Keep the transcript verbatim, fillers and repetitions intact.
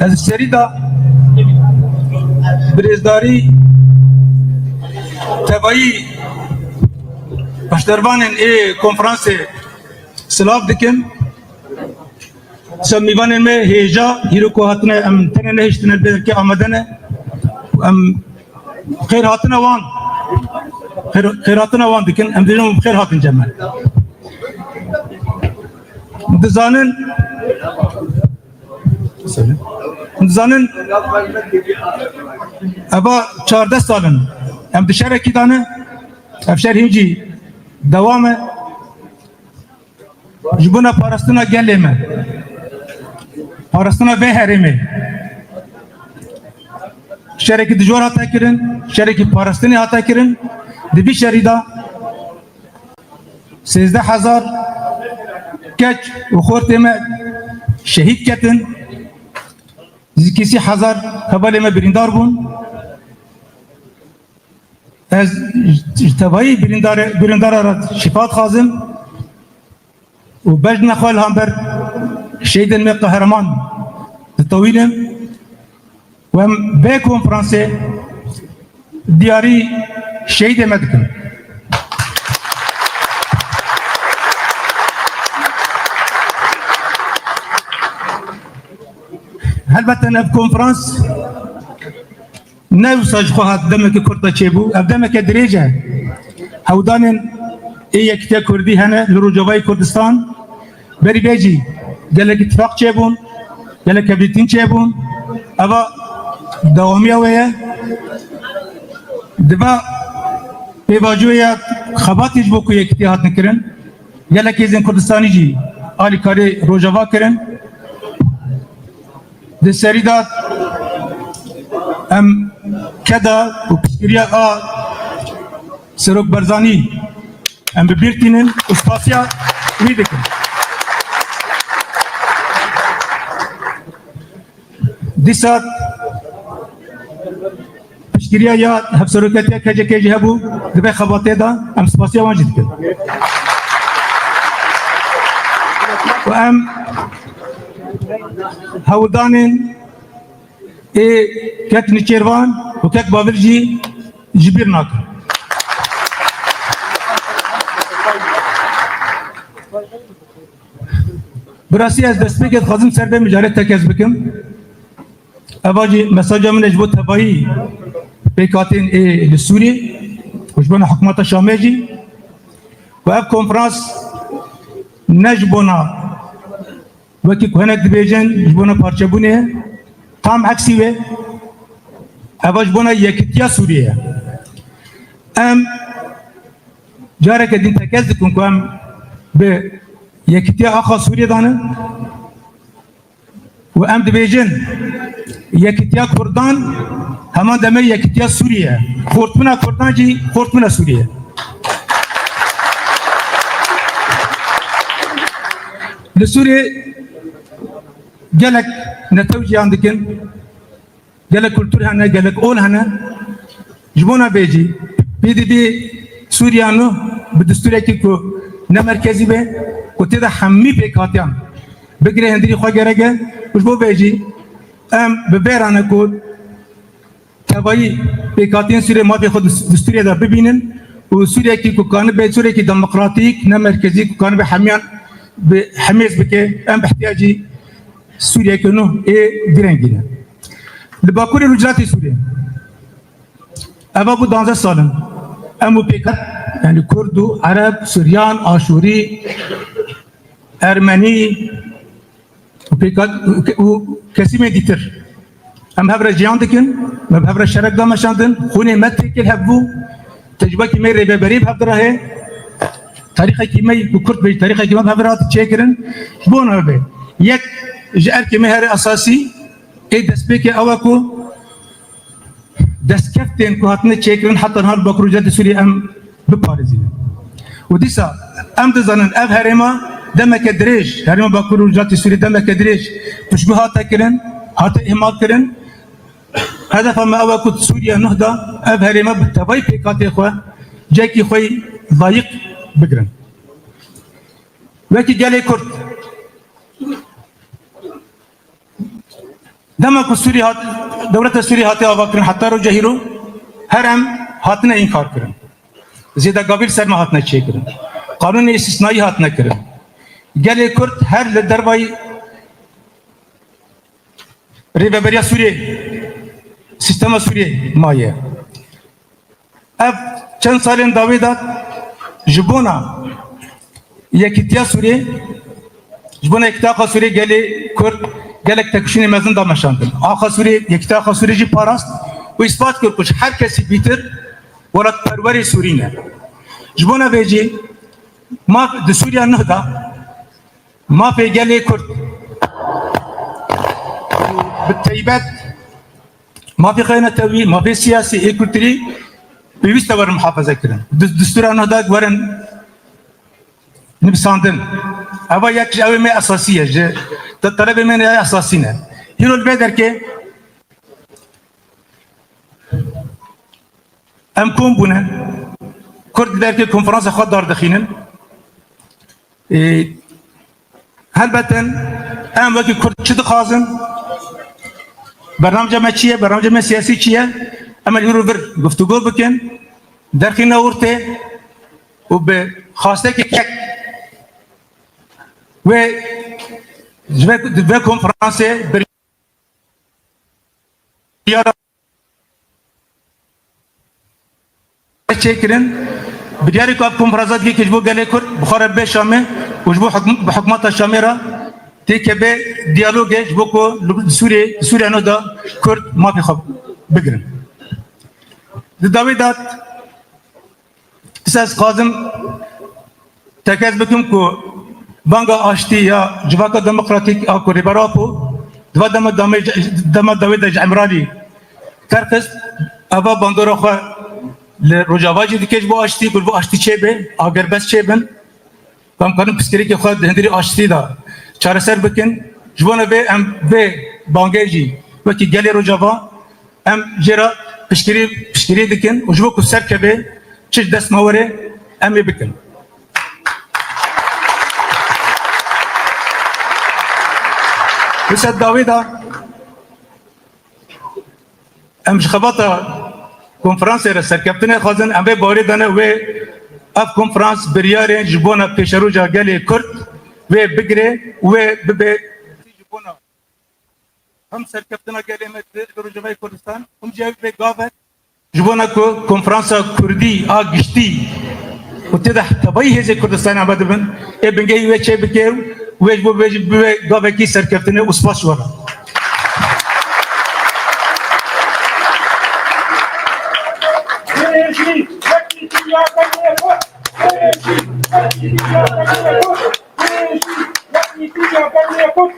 Ez serî de birêzdarî tevayî beşdarvanên ê konferansê silav dikim. Ser mîvanên me hêja, hîro ku hatine, em tenê nehiştine, belkî amade ne. Em xêr hatine wan. Xêr, xêr hatine wan dikin. Em dibêjin xêr hatin cem me. Dizanin, dizanin, eva çardeh sal in. Em di şerekî de ne. Ev şer hîn jî dewam e. Ji bona parastina gelê me, parastina vê herêmê, şerekî dijwar hate kirin, şerekî parastinê hate kirin. Di vî şerî de sêzdeh hezar keç û xortê me şehîd ketin, nêzîkî sî hezar hevalê me birîndar bûn. Ez ji tevayî birîndare-, birîndara re şîfa dixwazim û bejna xwe li hember şehîdên me qehreman ditewînim û em vê konferansê diyarî şehîdê me dikin. Helbet ev konferans ne wisa ji xwe hat, demeke kurt de çêbû. Ev demeke dirêj e. Hewdanên ê Yekîtiya Kurdî hene li Rojavayê Kurdistan. Berî vê jî gelek îtifaq çêbûn, gelek hevdîtin çêbûn. Eva dewamiya wê ye. Di va pêvajoya xebatê ji bo ku yekîtiya hatin kirin, gelek hêzên Kurdistanî jî alîkarî Rojava kirin. Di serî de em keda û piştgiriya a Serok Barzanî em bi bîr tînin û spasiya wî dikin. Dîsa piştgiriya ya hevseroketiya K C K jî hebû, di vê xebatê de em spasiya wan jî dikin. Û em hewldanên ê kek Nêçîrvan û kek Bavil jî ji bîr nakin. Bi rastî ez destpêkê dixwazim ser vê mijarê tekez bikim. Eva jî mesaja min e ji bo tevayî pêkhatên ê li Sûriyê û ji bona hikûmeta Şamê jî. Û ev konferans ne ji bona, wekî ku hinek dibêjin, ji bona parçebûnê ye, tam eksî wê. Eva ji bona yekîtiya Sûriyê ye. Em careke din tekez dikin ku em bi yekîtiya axa Sûriyê de ne. Û em dibêjin, yekîtiya Kurdan heman demê yekîtiya Sûriyê ye. Xortbûna Kurdan jî xortbûna Sûriyê ye. Li Sûriyê gelek netew jiyan dikin. Gelek kultur hene, gelek ol hene. Ji bona vê jî P D P Sûriya nû bi destûrekî ku ne merkezî be, ku tê de hemî pêkhatiyan bigire, hundirî xwe gerek e. Û ji bo vê jî em bi vê re ne ku tevayî pêkhatiyên Sûriyê mafê xwe di destûrê de bibînin û Sûriyekî ku kanibe Sûriyekî demokratîk, ne merkezî, ku kanibe hemiyan bi hemêz bike, em bi ihtiyacî Sûriyeke nû ê vî rengî ne. Li Bakurê Rojhilatê Sûriyê, eva bû danzdeh sal in. Em û pêkat, yanî Kurd û Ereb, Suryan, Aşûrî, Ermenî û pêkat û kesîmên dîtir. Em hev re jiyan dikin, me bi hev re şerek dameşandin, xûnê me têkil hev bû, tecrubekî me rêveberî bi hev direhê, tarîxekî me ku kurt be, tarîxekî me bi hev re hat çêkirin. Ji bo navê yek ji erkê me herê esasî ê destpêkê ew e ku destkeftên ku hatine çêkirin heta niha li Bakur û Rojhilatê Sûriyê em biparêzînin. Û dîsa em dizanin ev herêma demeke dirêj, herêma Bakur û Rojhilatê Sûriyê demeke dirêj piştguh hate kirin, hate îhmal kirin. Hedefa me ew e ku di Sûriya nuh de ev herêma bi tevayî pêkhatê xwe cihekî xwe yî layîq bigirin. Wekî gelê Kurd, Dema ku Sûrî hat, dewleta Sûrî hate avakirin heta roja hîro, her em hatine înkar kirin. Zêdegavî li ser me hatine çêkirin. Qanûnê îstisnayî hatine kirin. Gelê Kurd her li dervayî Rêveberiya Sûriyê, sîstema Sûriyê maye. Ev çend salên dawî de ji bona yekîtiya Sûriyê, ji bona yekîtiya xwe Sûriyê gelê Kurd gelek têkoşînê mezin dameşandin. Axa Sûriyê, yekîtiya xwe Sûriyê jî parast û îspat kir ku ji her kesî bîtir welatperwerê Sûrî ne. Ji bona vê jî ma di Sûriya neh de mafê gelê Kurd, bi teybet mafê xeynetewî, mafê siyasî, ê kulturî pêwîst e werin muhafaze kirin. Di-, distûra neh de werin nivîsandin. Eva yek ji ew ê me esasî ye, ji te-, telebê me ne esasî ne. Hîro li vê derkê em kom bûne. Kurd li derkê konferansa xwe dardixînin. Ê, helbet em wekî Kurd çi dixwazin? Bernamca me çi ye? Bernamca me siyasî çi ye? Em ê li vir guftûgo bikin. Derxîne ortê û bi xwastekê yek wê ji vê, vê konferansê bir Biryara çêkirin, biryarê ku ev konferansa dike ji bo gelê Kurd bi xwe re bê Şamê û ji bo hikm-, bi hikûmeta Şamê re têke bê diyalogê ji bo ku li Sûriyê, Sûriya nû de Kurd mafê xwe bigirin. Di dawî de Dîsa ez dixwazim tekez bikim ku banga aştî ya Civaka Demokratîk a ku Rêber Apo di va dema damê, dema dawê de ji Îmralî derxist, eva bandora xwe li Rojava jî dike ji bo aştî, ku ji bo aştî çêbe, agerbest çêbin. Em karin pirsgirêkê xwe di hundirê aştî de çareser bikin. Ji bona vê em vê bangê jî wekî gelê Rojava em jê re piştgirî, piştgirî dikin û ji bo ku serkeve çi ji dest me were em ê bikin. Wisa dawî de Em ji xebata konferansê re serkeftinê dixwazin, em vê bawerê dane wê ev konferans biryarên ji bona pêşeroja gelê Kurd wê bigire û wê bibe ji bona hem serkeftina gelê me di Rojavayê Kurdistan, hem jî ev bibe gavek ji bona ku konferansa Kurdî a giştî û tê de tevayî hêzê Kurdistanê amade bin, ê bingehî wê çê bike û wê ji bo wê jî bibe gavekî serkeftinê û spas ji we re. Hêjî, wekî dinya gelê Kurd. Hêjî, wekî dinya gelê Kurd. Hêjî, wekî dinya gelê Kurd.